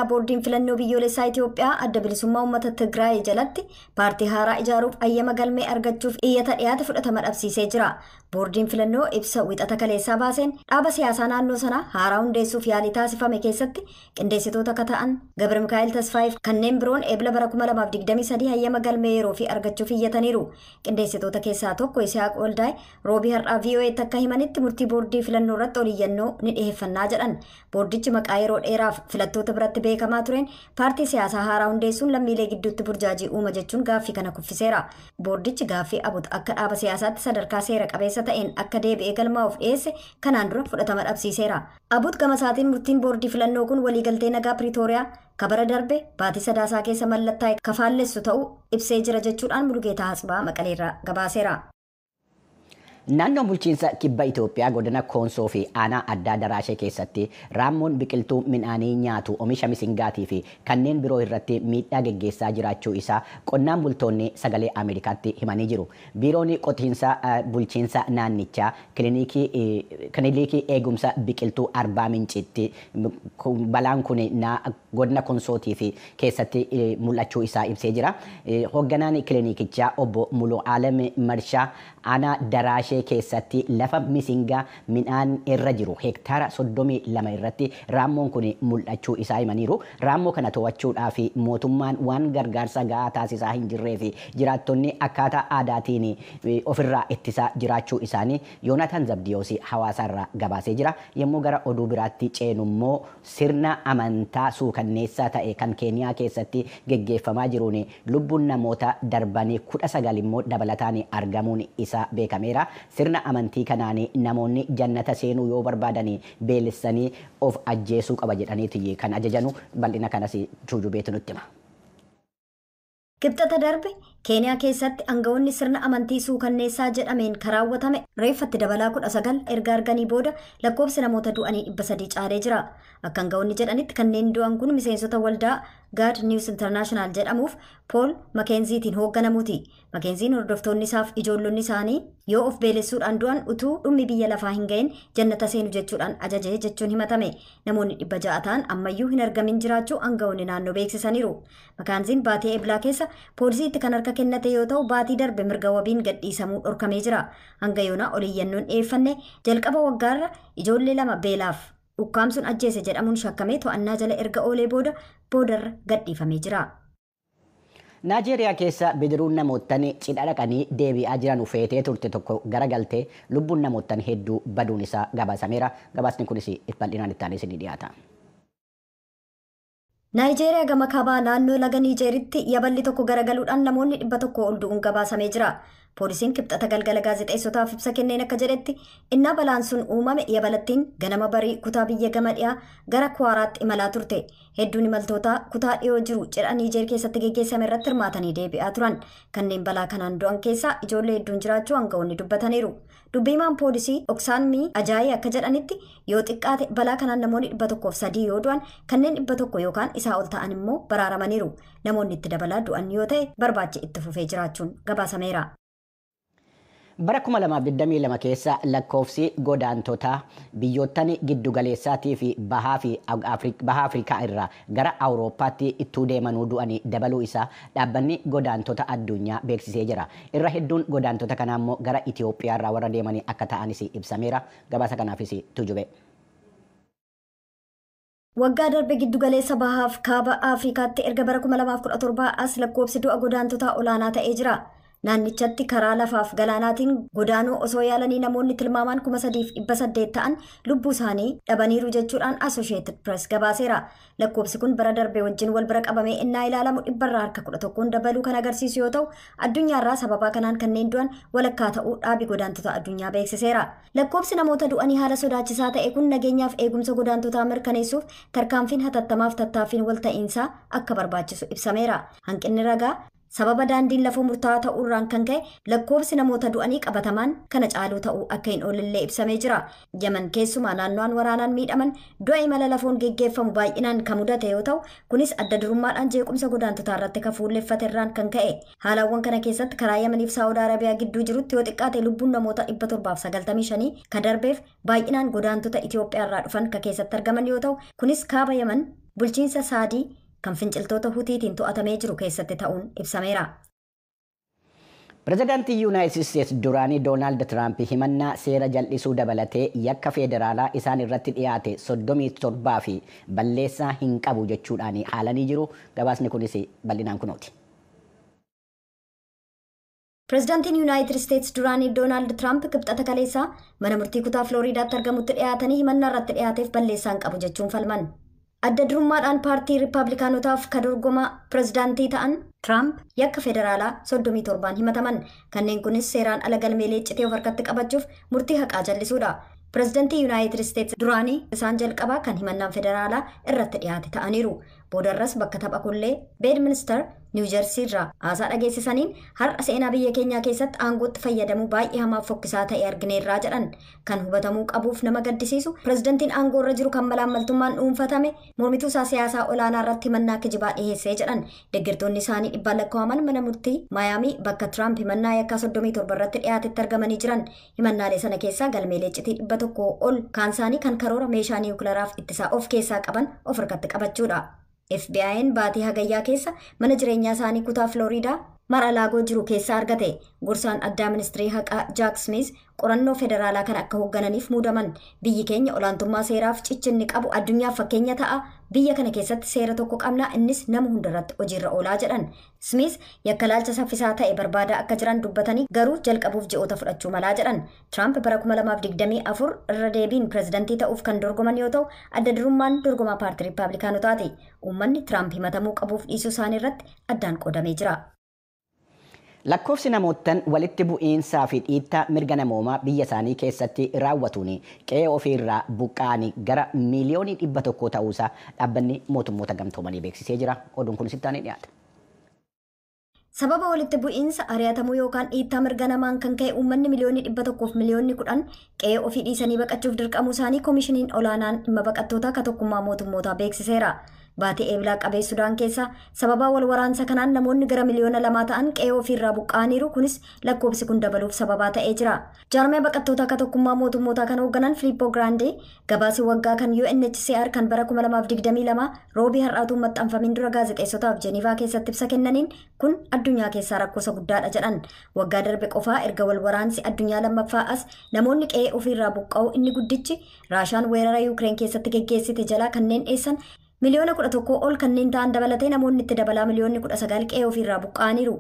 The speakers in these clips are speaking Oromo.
Boordiin filannoo biyyoolessaa Itoophiyaa Adda Bilisummaa Uummata Tigraay jalatti paartii haaraa ijaaruuf ayyama galmee argachuuf iyyata dhiyaate fudhatama dhabsiisee jira. Boordiin filannoo ibsa wixata kaleessaa baaseen dhaaba siyaasaa naannoo sanaa haaraa hundeessuuf yaalii taasifame keessatti qindeessitoota akka ta'an Gabra Mikaa'el Tasfaayiif kanneen biroon eebila bara 2023 hayyama galmee yeroo fi argachuuf iyyataniiru. Qindeessitoota keessaa tokko Isihaaq Waldaay roobii har'aa VOA'tti akka himanitti murtii boordii filannoo irratti oliyyannoo ni dhiyeeffannaa jedhan. Boordichi maqaa yeroo dheeraaf filattoota biratti beekamaa tureen paartii siyaasaa haaraa hundeessuun lammiilee gidduutti burjaajii uuma jechuun gaaffii kana kuffiseera. Boordichi gaaffii abut akka dhaaba siyaasaatti sadarkaa seera qabeessa ta'een akka deebi'ee galmaa'uuf dhiyeesse kanaan dura fudhatama dhabsiiseera. Abut gama isaatiin murtiin boordii filannoo kun waliigaltee nagaa Piriitooriyaa kabara darbe baatii sadaasaa keessa mallattaa'e kafaallessu ta'uu ibsee jira jechuudhaan Mulugeetaa Hatsbaa Maqaleerraa gabaaseera. Naannoo bulchiinsa kibba Itoophiyaa godina Koonsoo fi aanaa addaa Daraashee keessatti raammoon biqiltuu midhaanii nyaatu oomisha misingaatii fi kanneen biroo irratti miidhaa geggeessaa jiraachuu isaa qonnaan bultoonni sagalee Ameerikaatti himanii jiru. Biiroon qotiinsa bulchiinsa naannichaa kilinikii eegumsa biqiltuu Arbaa Mincitti balaan kun godina Koonsootii fi keessatti mul'achuu isaa ibsee jira. Hoogganaan kilinikichaa obbo Muluu Alem Marshaa aanaa Daraashee keessatti lafa misingaa midhaan irra jiru hektaara 32 irratti raammoon kun mul'achuu isaa himaniiru. Raammoo kana to'achuudhaaf mootummaan waan gargaarsa gahaa taasisaa hin jirree fi jiraattonni akkaataa aadaatiin ofirraa ittisaa jiraachuu isaanii Yoonaatan Zabdiyoos hawaasaarraa gabaasee jira. Yommuu gara oduu biraatti ceenu immoo sirna amantaa suukanneessaa ta'e kan Keeniyaa keessatti geggeeffamaa jiruun lubbuun namoota darbanii 19 immoo dabalataan argamuun isaa beekameera. Sirna amantii kanaan namoonni jannata seenuu yoo barbaadan beelessanii of ajjeesuu qaba jedhaniiti kan ajajanu bal'ina kanas Juujubeetu nutti hima. Kibxata darbe Keeniyaa keessatti aangawoonni sirna amantii suukanneessaa jedhameen karaawwatame reeffatti dabalaa 19 erga arganii booda lakkoofsi namoota du'anii 300 caalee jira. Akka aangawoonni jedhanitti kanneen du'an kun miseensota waldaa God News International jedhamuuf Paul Makenziitiin hoogganamuuti. Makenziin hordoftoonni isaaf ijoollonni isaanii yoo of beelessuudhaan du'an utuu dhummi biyya lafaa hin ga'in jannata seenu jechuudhaan ajaje jechuun himatame. Namoonni 600 ta'an ammayyuu hin argamin jiraachuu aangawoonni naannoo beeksisaniiru. Makenziin baatii eeblaa keessa poolisiitti kan harka kennate yoo ta'u baatii darbe mirga wabiin gadhiisamuu dhorkamee jira. Hanga yoonaa oliyyannoon dhiyeeffanne jalqaba waggaarra ijoollee lama beelaaf ukkaamsuun ajjeese jedhamuun shakkamee to'annaa jala erga oolee booda boodarra gadhiifamee jira. Naajeeriyaa keessa bidiruun namoottan cidha dhaqanii deebi'aa jiran feetee turte tokko garagaltee lubbuun namoottan hedduu baduun isaa gabaasameera. Gabaasni kunis bal'inaan itti aanee isinii dhiyaata. Naayijeeriyaa gama kaabaa naannoo laga Niijeeritti yaballi tokko garagaluudhaan namoonni 100 ol du'uun gabaasamee jira. Poolisiin kibxata galgala gaazexeessotaaf ibsa kenneen akka jedhetti innaa balaan sun uumame yabalattiin ganama barii kutaa biyya gama dhiyaa gara Kwaaraatti imalaa turte. Hedduun imaltootaa kutaa dhiyoo jiru cidha Niijeer keessatti geggeessame irratti hirmaatanii deebi'aa turan. Kanneen balaa kanaan du'an keessaa ijoollee hedduun jiraachuu aangawoonni dubbataniiru. Dubbiimaan poolisii Oksaanmii Ajaayii akka jedhanitti yoo xiqqaate balaa kanaan namoonni 103 yoo du'an kanneen 100 yookaan isaa ol ta'an immoo baraaramaniiru. Namoonni itti dabalaa du'an yoo ta'e barbaachi itti fufee jiraachuun gabaasameera. Bara 2022 keessa lakkoofsi godaantotaa biyyoottan giddugaleessaatii fi bahaa Afrikaa irraa gara Awurooppaatti ittuu deemanuu du'anii dabaluu isaa dhaabbanni godaantota addunyaa beeksisee jira. Irra hedduun godaantota kanaa immoo gara Itoophiyaa irraa warra deemanii akka ta'anis ibsameera. Gabaasa kanaafis Tujube. Waggaa darbe giddugaleessa bahaaf kaaba Afrikaatti erga bara 2017 as lakkoofsi du'a godaantotaa olaanaa ta'ee jira. Naannichatti karaa lafaaf galaanaatiin godaanuu osoo yaalanii namoonni tilmaamaan 3,800 ta'an lubbuu isaanii dhabaniiru jechuudhaan Associated Press gabaaseera. Lakkoofsi kun bara darbe wajjin wal bira qabamee innaa ilaalamu 11% dabaluu kan agarsiisu yoo ta'u addunyaarraa sababaa kanaan kanneen du'an walakkaa ta'uu dhaabi godaantota addunyaa beeksiseera. Lakkoofsi namoota du'anii haala sodaachisaa ta'e kun nageenyaaf eegumsa godaantotaa mirkaneessuuf tarkaanfiin hatattamaaf tattaaffiin walta'iinsaa akka barbaachisu ibsameera. Hanqinni ragaa sababa daandiin lafoo murtaa'aa ta'uurraan kan ka'e lakkoofsi namoota du'anii qabatamaan kana caaluu ta'uu akka hin oolillee ibsamee jira. Yaman keessumaa naannoon waraanaan miidhaman du'a imala lafoon geggeeffamu baay'inaan kan mudate yoo ta'u kunis adda durummaadhaan jeequmsa godaantotaa irratti kan fuulleffate irraan kan ka'e. Haalawwan kana keessatti karaa Yamaniif Saawud Arabiyaa gidduu jirutti yoo xiqqaate lubbuun namoota 795 kan darbeef baay'inaan godaantota Itoophiyaa irraa dhufan kan keessatti argaman yoo ta'u kunis kaaba Yaman bulchiinsa Saadii kan finciltoota Hutiitiin to'atamee jiru keessatti ta'uun ibsameera. Pireezidaantii Yuunaayitid Isteetsi duraanii Doonaald Tiraamp himannaa seera jal'isuu dabalatee yakka federaalaa isaan irratti dhiyaate 37 fi balleessaa hin qabu jechuudhaan haalanii jiru. Gabaasni kunis bal'inaan kunooti. Pireezidaantiin Yuunaayitid Isteetsi duraanii Doonaald Tiraamp Kibxata kaleessaa mana murtii kutaa Filooriidaatti argamutti dhiyaatanii himannaa irratti dhiyaateef balleessaa hin qabu jechuun falman. Adda durummaadhaan paartii Riippaabilikaanotaaf kan dorgomaa pireezidaantii ta'an Tiraamp yakka federaalaa 37 himataman. Kanneen kunis seeraan ala galmeelee iccitee of harkatti qabachuuf murtii haqaa jallisuudha. Pireezidaantii Yuunaayitid Isteetsi duraanii isaan jalqabaa kan himannaan federaalaa irratti dhiyaate ta'aniiru. Boodarras bakka tapha kullee Beedminister Niiw Jersii irraa haasaa dhageessisaniin har'a seenaa biyya keenyaa keessatti aangootti fayyadamuu baay'ee hamaaf fokkisaa ta'e argineerraa jedhan. Kan hubatamuu qabuuf nama gaddisiisu, pireezidantiin aangoo irra jiru kan malaammaltummaan dhuunfatame mormituu isaa siyaasaa olaanaa irratti himannaa kijibaa dhiheessee jedhan. Deeggartoonni isaanii dhibbaan lakkaa'aman mana murtii Maayaamii bakka Tiraamp himannaa yakkaa 37 irratti dhiyaatetti argamanii jiran. Himannaalee sana keessaa galmeelee iccitii 100 ol kaan isaanii kan karoora meeshaa niwukilaraaf ittisaa of keessaa qaban of harkatti qabachuudha. FBI'n baatii Hagayyaa keessa mana jireenyaa isaanii kutaa Filooriidaa Mar-a-Laagoo jiru keessaa argate. Gorsaan addaa ministirii haqaa Jaak Smith qorannoo federaalaa kan akka hooggananiif muudaman. Biyyi keenya olaantummaa seeraaf cichinni qabu addunyaaf fakkeenya ta'a. Biyya kana keessatti seera tokko qabna, innis nama hundarratti hojiirra oolaa jedhan. Smith yakka laalcha saffisaa ta'e barbaadaa akka jiran dubbatanii, garuu jalqabuuf ji'oota fudhachuu malaa jedhan. Tiraamp bara 2024 irra deebiin pireezidantii ta'uuf kan dorgoman yoo ta'u, adda durummaan dorgomaa paartii Riippaabilikaanotaati. Uummanni Tiraamp himatamuu qabuuf dhiisuu isaanii irratti addaan qoodamee jira. Lakkoofsi namootaan walitti bu'iinsaa fi dhiittaa mirga namoomaa biyya isaanii keessatti raawwatuun qe'ee ofiirraa buqqa'anii gara miiliyoonii 100 ta'uusaa Dhaabbanni Mootummoota Gamtoomanii beeksisee jira. Oduun kun sitti aanee dhiyaata. Sababa walitti bu'iinsa, ari'atamuu yookaan dhiittaa mirga namaan kan ka'e uummanni miliyoonni 110 qe'ee ofii dhiisanii baqachuuf dirqamuu isaanii Koomishiniin Olaanaan Dhimma Baqattootaa ka Tokkummaa Mootummootaa beeksiseera. Baatii Eebilaa qabee Sudaan keessa sababa wal waraansa kanaan namoonni gara miliyoona 2 ta'an qe'ee ofiirraa buqqa'aniiru. Kunis lakkoofsi kun dabaluuf sababaa ta'ee jira. Jaarmee baqattootaa ka Tokkummaa Mootummootaa kan hoogganan Filiippoo Giraandee gabaasii waggaa kan UNHCR kan bara 2022 Roobii har'aatuun maxxanfamin dura gaazexeessotaaf Jenivaa keessatti ibsa kennaniin, kun addunyaa keessaa rakkoo isa guddaadha jedhan. Waggaa darbe qofaa erga wal waraansi addunyaa lammaffaa as namoonni qe'ee ofiirraa buqqa'uu inni guddichi Raashaan weerara Yuukireen keessatti geggeessite jalaa kanneen dheessan miliyoona 11 ol kanneen ta'an dabalatee namoonni itti dabalaa miliyoonni 19 qe'ee ofiirraa buqqa'aniiru.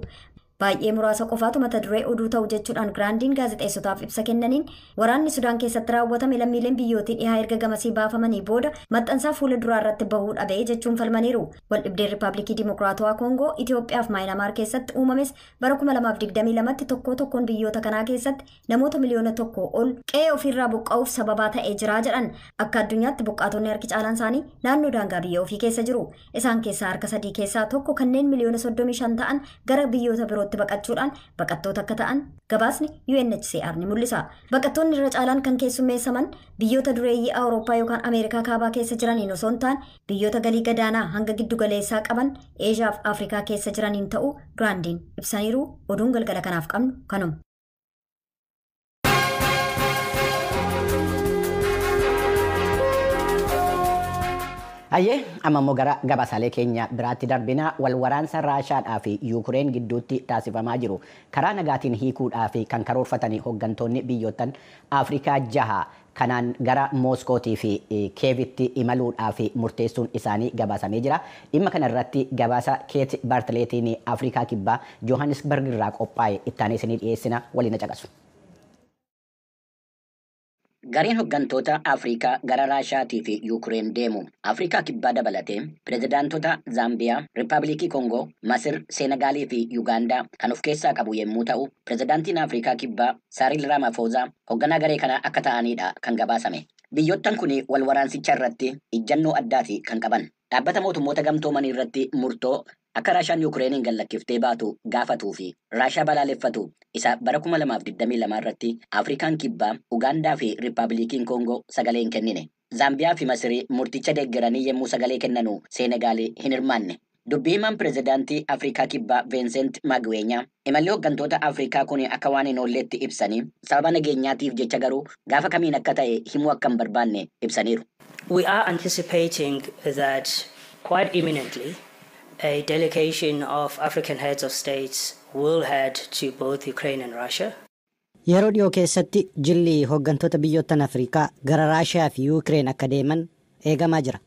Baay'ee muraasa qofaatu mata duree oduu ta'u jechuudhaan Giraandiin gaazexeessotaaf ibsa kennaniin, waraanni Sudaan keessatti raawwatame lammiileen biyyootii dhihaa erga gamasii baafamanii booda maxxansaa fuula duraa irratti bahuu dhabee jechuun falmaniiru. Waldhibdeen Riippaabilikii Dimokiraatawaa Koongoo, Itoophiyaa fi Maayinaamaar keessatti uumames bara 2022tti tokko tokkoon biyyoota kanaa keessatti namoota miliyoona 1 ol qe'ee ofiirraa buqqa'uuf sababaa ta'ee jira jedhan. Akka addunyaatti buqqaatonni harki caalaan isaanii naannoo daangaa biyya ofii keessa jiru. Isaan keessaa harka sadii keessaa tokko kanneen miliyoona 35 ta'an gara biyyoota birootti baqachuudhaan baqattoota akka ta'an gabaasni UNHCR ni mul'isa. Baqattoonni irra caalaan kan keessummeessaman biyyoota dureeyyii Awurooppaa yookaan Ameerikaa Kaabaa keessa jiraniin osoo hin taane, biyyoota galii gadaanaa hanga giddu galeessaa qaban Eeshiyaa fi Afrikaa keessa jiraniin ta'uu Giraandiin ibsaniiru. Oduun galgala kanaaf qabnu kanuma. Hayyee, amma immoo gara gabaasaalee keenya biraatti darbina. Wal waraansa Raashaadhaa fi Yuukireen gidduutti taasifamaa jiru karaa nagaatiin hiikuudhaa fi kan karoorfatanii hooggantoonni biyyoottan Afrikaa jaha kanaan gara Mooskootii fi Keevitti imaluudhaa fi murteessuun isaanii gabaasamee jira. Dhimma kana irratti gabaasa Keet Baartileetiin Afrikaa Kibbaa Johannesburg irraa qophaa'e ittaanee isinii dhiyeessina, waliin caqasu. Gareen hooggantoota Afrikaa gara Raashaatii fi Yuukireen deemu Afrikaa Kibbaa dabalatee pirezidaantota Zaambiyaa, Riippaabilikii Koongoo, Masir, Seenagaalii fi Yuugaandaa kan of keessaa qabu yommuu ta'u, pirezidaantiin Afrikaa Kibbaa Saariil Ramaafoozaa hoogganaa garee kanaa akka ta'anidha kan gabaasame. Biyyoottan kun wal waraansicha irratti ijjannoo addaati kan qaban. Dhaabbata Mootummoota Gamtoomanii irratti murtoo akka Raashaan Yuukireeniin gallakkiftee baatu gaafatuu fi Raashaa balaaleffatu isa bara 2022 irratti Afrikaan Kibbaa, Ugaandaa fi Riippaabilikiin Koongoo sagalee hin kennine. Zaambiyaa fi Masirii murticha deeggaranii yommuu sagalee kennanu, Seenegaalii hin hirmaanne. Dubbii himaan pirezidaantii Afrikaa Kibbaa Viinsent Magweenyaa imalli hooggantoota Afrikaa kun akka waan hin oolleetti ibsanii, sababa nageenyaatiif jecha garuu gaafa kamiin akka ta'e himuu akka hin barbaanne ibsaniiru. We are anticipating that Quite imminently, a delegation of African heads of states will head to both Ukraine and Russia. Yeroo dhiyoo keessatti jilli hooggantoota biyyoottan Afrikaa gara Raashiyaa fi Yuukireen akka deeman eegamaa jira.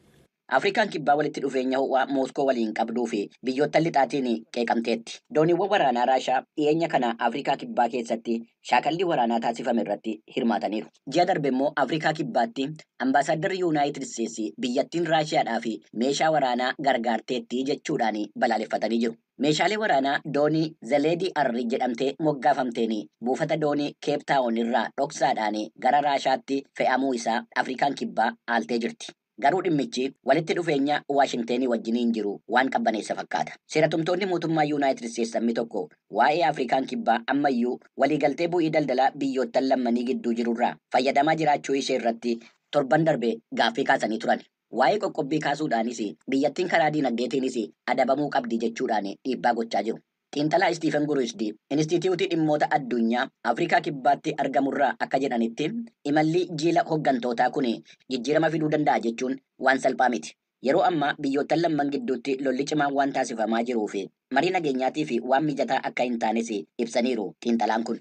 Afrikaan Kibbaa walitti dhufeenya ho'aa Mooskoo waliin qabduu fi biyyoota lixaatiin qeeqamteetti. Dooniiwwan waraanaa Raashaa dhiyeenya kana Afrikaa Kibbaa keessatti shaakallii waraanaa taasifame irratti hirmaataniiru. Ji'a darbe immoo Afrikaa Kibbaatti ambaasaaddarri Yuunaayitid Isteetsi biyyattiin Raashiyaadhaa fi meeshaa waraanaa gargaarteetti jechuudhaan balaaleffatanii jiru. Meeshaalee waraanaa doonii Zaleedii Arri jedhamtee moggaafamteen buufata doonii Keeptaawon irraa dhoksaadhaan gara Raashaatti fe'amuu isaa Afrikaan Kibbaa aaltee jirti. Garuu dhimmichi walitti dhufeenya Waashingtenii wajjiniin jiru waan qabbaneessa fakkaata. Seeratumtoonni mootummaa Yuunaayitid Isteetsi sabni tokko waa'ee Afrikaan Kibbaa ammayyuu waliigaltee bu'ii daldalaa biyyoottan lammanii gidduu jirurraa fayyadamaa jiraachuu ishee irratti torban darbe gaaffii kaasanii turan. Waa'ee qoqqobbii kaasuudhaanis biyyattiin karaa diinagdeetiinis adabamuu qabdi jechuudhaan dhiibbaa gochaa jiru. Xiinxalaa Istiifen Guruisdi Inistituutii Dhimmoota Addunyaa Afrikaa Kibbaatti argamurraa akka jedhanitti, imalli jiila hooggantootaa kun jijjiirama fiduu danda'a jechuun waan salphaa miti. Yeroo ammaa biyyoottan lamman gidduutti lolli cimaan waan taasifamaa jiruu fi marii nageenyaatii fi waan mijataa akka hin taanes ibsaniiru xiinxalaan kun.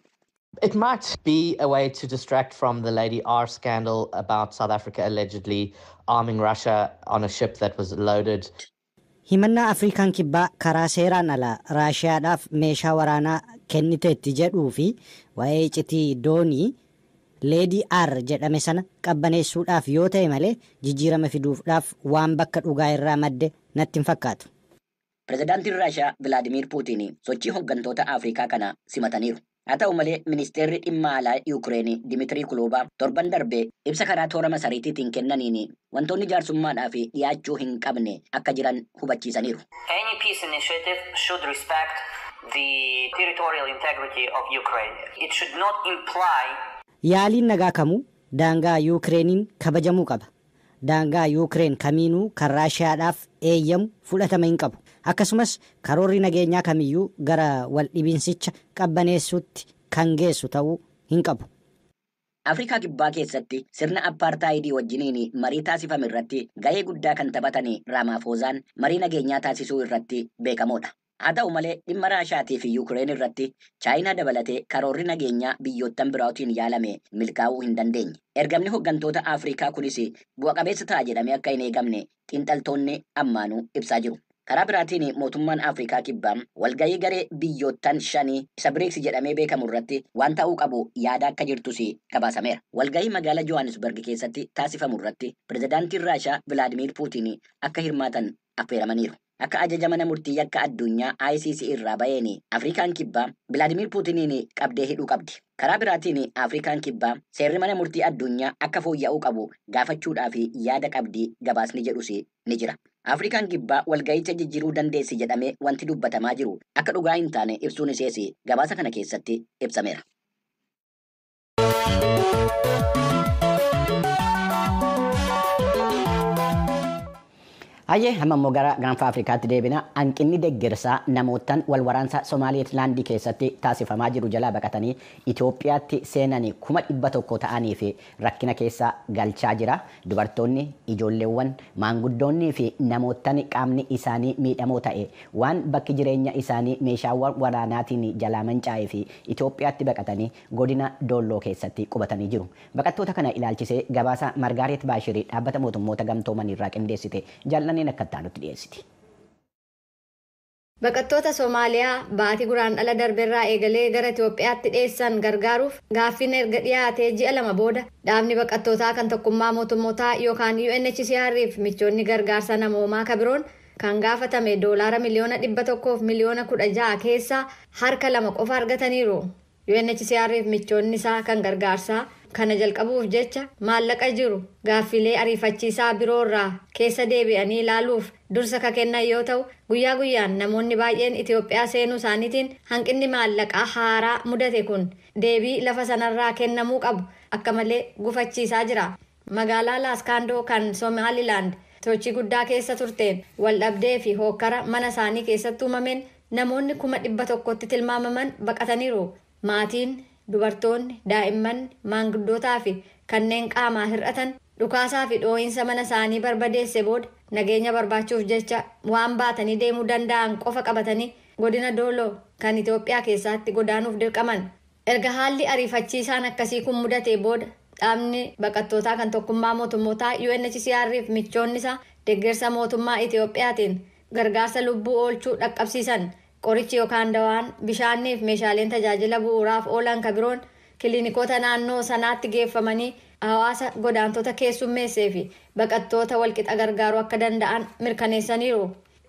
It might be a way to distract from the Lady R scandal about South Africa allegedly arming Russia on a ship that was loaded. Himannaa Afrikaan Kibbaa karaa seeraan alaa Raashiyaadhaaf meeshaa waraanaa kenniteetti jedhuu fi waa'ee iccitii doonii Leedii R jedhame sana qabbaneessuudhaaf yoo ta'e malee, jijjiirama fiduudhaaf waan bakka dhugaa irraa madde natti hin fakkaatu. Pireezidaantiin Raashiyaa Vilaadimiir Puutiin sochii hooggantoota Afrikaa kana simataniiru. Haa ta'u malee, ministeerri dhimma alaa Yuukireen Dimitirii Kuloobaa torban darbee ibsa karaa toora masariitiin kennaniin wantoonni jaarsummaadhaaf dhiyaachuu hin qabne akka jiran hubachiisaniiru. Any peace initiative should respect the territorial integrity of Ukraine. It should not imply Yaaliin nagaa kamuu daangaa Yuukireeniin kabajamuu qaba. Daangaa Yuukireen kamiinuu kan Raashiyaadhaaf eeyyamu fudhatama hin qabu. Akkasumas karoorri nageenyaa kamiyyuu gara waldhibinsicha qabbaneessuutti kan geessu ta'uu hin qabu. Afrikaa Kibbaa keessatti sirna appaartaayidii wajjiniin marii taasifame irratti gahee guddaa kan taphatan Raamaafoozaan marii nageenyaa taasisuu irratti beekamoodha. Haa ta'u malee, dhimma Raashaatii fi Yuukireen irratti Chaayinaa dabalatee karoorri nageenyaa biyyoottan biraatiin yaalame milkaa'uu hin dandeenye. Ergamni hooggantoota Afrikaa kunis bu'a qabeessa ta'a jedhamee akka hin eegamne xiinxaltoonni ammaanuu ibsaa jiru. Karaa biraatiin, mootummaan Afrikaa Kibbaa walgahii garee biyyoottan shanii isa BRICS jedhamee beekamu irratti waan ta'uu qabu yaada akka jirtus gabaasameera. Walgahii magaalaa Johannesburg keessatti taasifamu irratti pireezidaantiin Raashaa Vilaadimiir Puutiin akka hirmaatan affeeramaniiru. Akka ajaja mana murtii yakka addunyaa ICC irraa baheen, Afrikaan Kibbaa Vilaadimiir Puutiniin qabdee hidhuu qabdi. Karaa biraatiin, Afrikaan Kibbaa seerri mana murtii addunyaa akka fooyya'uu qabu gaafachuudhaaf yaada qabdi gabaasni jedhus ni jira. Afrikaan Kibbaa walga'icha jijjiiruu dandeessi jedhamee wanti dubbatamaa jiru akka dhugaa hin taane ibsuun isees gabaasa kana keessatti ibsameera. Hayyee, amma immoo gara gaanfa Afrikaatti deebina. Hanqinni deeggarsaa namootaan wal waraansa Somaalilaandii keessatti taasifamaa jiru jalaa baqatanii Itoophiyaatti seenanii 100,000 ta'anii fi rakkina keessa galchaa jira. Dubartoonni, ijoolleewwan, maanguddoonnii fi namootaan qaamni isaanii miidhamoo ta'e waan bakki jireenya isaanii meeshaawwan waraanaatiin jalaa mancaa'ee fi Itoophiyaatti baqatanii godina Doolloo keessatti qubatanii jiru. Baqattoota kana ilaalchisee gabaasa Margaaret Baashirii dhaabbata mootummoota gamtooman irraa qindeessite jaallanneen akka itti dhiyeessiti. Baqattoota Soomaaliyaa baatii Guraandhala darbeerraa eegalee gara Itoophiyaatti dhiyeessan gargaaruuf gaaffiin erga dhiyaatee ji'a 2 booda, dhaabni baqattootaa kan tokkummaa mootummootaa yookaan UNHCR fi michoonni gargaarsa namoomaa kabiroon kan gaafatame doolaara 116,000,000 keessaa harka 2 qofa argataniiru. UNHCR fi michoonni isaa kan gargaarsaa kana jalqabuuf jecha maallaqa jiru gaaffilee ariifachiisaa biroorraa keessa deebi'anii ilaaluuf dursa ka kennan yoo ta'u, guyyaa guyyaan namoonni baay'een Itoophiyaa seenuu isaaniitiin hanqinni maallaqaa haaraa mudate kun deebii lafa sanarraa kennamuu qabu akka malee gufachiisaa jira. Magaalaa Laaskaandoo kan Somaalilaand sochii guddaa keessa turteen waldhabdee fi hookkara mana isaanii keessatti uumameen namoonni 100,000tti tilmaamaman baqataniiru. Maatiin, dubartoonni, daa'imman, maanguddootaa fi kanneen qaamaa hir'atan dhukaasaa fi dhoo'insa mana isaanii barbadeesse booda Nageenya barbaachuuf jecha waan baatanii deemuu danda'an qofa qabatanii godina Dooloo kan Itoophiyaa keessatti godaanuuf dirqaman. Erga haalli ariifachiisaan akkasii kun mudatee booda, dhaabni baqattootaa kan Tokkummaa Mootummootaa UNHCR fi michoonni isaa deeggarsa mootummaa Itoophiyaatiin gargaarsa lubbuu oolchuu dhaqqabsiisan. Qorichi yookaan dawaan, bishaanii fi meeshaaleen tajaajila bu'uuraaf oolan kan biroon kiliinikoota naannoo sanaatti geeffamanii hawaasa godaantota keessummeessee fi baqattoota walqixa gargaaruu akka danda'an mirkaneessaniiru.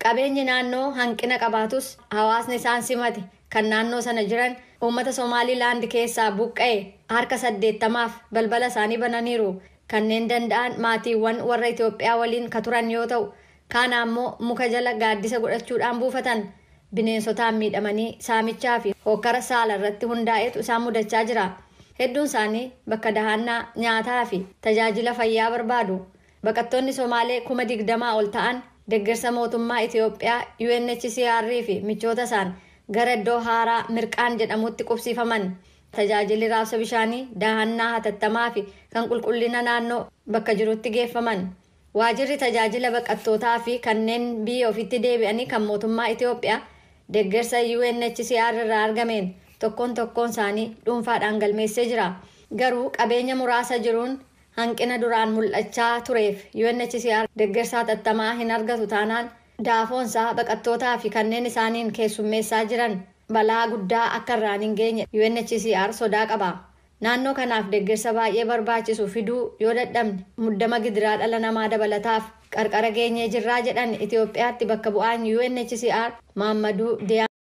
Qabeenyi naannoo hanqina qabaatus, hawaasni isaan simate kan naannoo sana jiran uummata Somaalilaand keessaa buqqa'e harka 80f balbala isaanii bananiiru. Kanneen danda'an maatiiwwan warra Itoophiyaa waliin ka turan yoo ta'u, kaan ammoo muka jala gaaddisa godhachuudhaan buufatan. Bineensotaan miidhamanii saamichaa fi hokkara saala irratti hundaa'etu isaan mudachaa jira. Hedduun isaanii bakka dahannaa, nyaataa fi tajaajila fayyaa barbaadu. Baqattoonni Somaalee 20,000 ol ta'an deeggarsa mootummaa Itoophiyaa, UNHCR fi michoota isaan gara iddoo haaraa Mirqaan jedhamutti qubsiifaman. Tajaajilli raabsa bishaanii, dahannaa hatattamaa fi kan qulqullina naannoo bakka jirutti geeffaman. Waajirri tajaajila baqattootaa fi kanneen biyya ofitti deebi'anii kan mootummaa Itoophiyaa deeggarsa UNHCR irraa argameen tokkoon tokkoon isaanii dhuunfaadhaan galmeessee jira. Garuu qabeenya muraasa jiruun hanqina duraan mul'achaa tureef UNHCR deeggarsa hatattamaa hin argatu taanaan, daafoonsaa baqattootaa fi kanneen isaaniin keessummeessaa jiran balaa guddaa akka irraan hin geenye UNHCR sodaa qaba. Naannoo kanaaf deeggarsa baay'ee barbaachisu fiduu yoo dadhabne, muddama gidiraa dhala namaa dabalataaf qarqara geenyee jirraa jedhan Itoophiyaatti bakka bu'aan UNHCR Maammaduu Diyaa.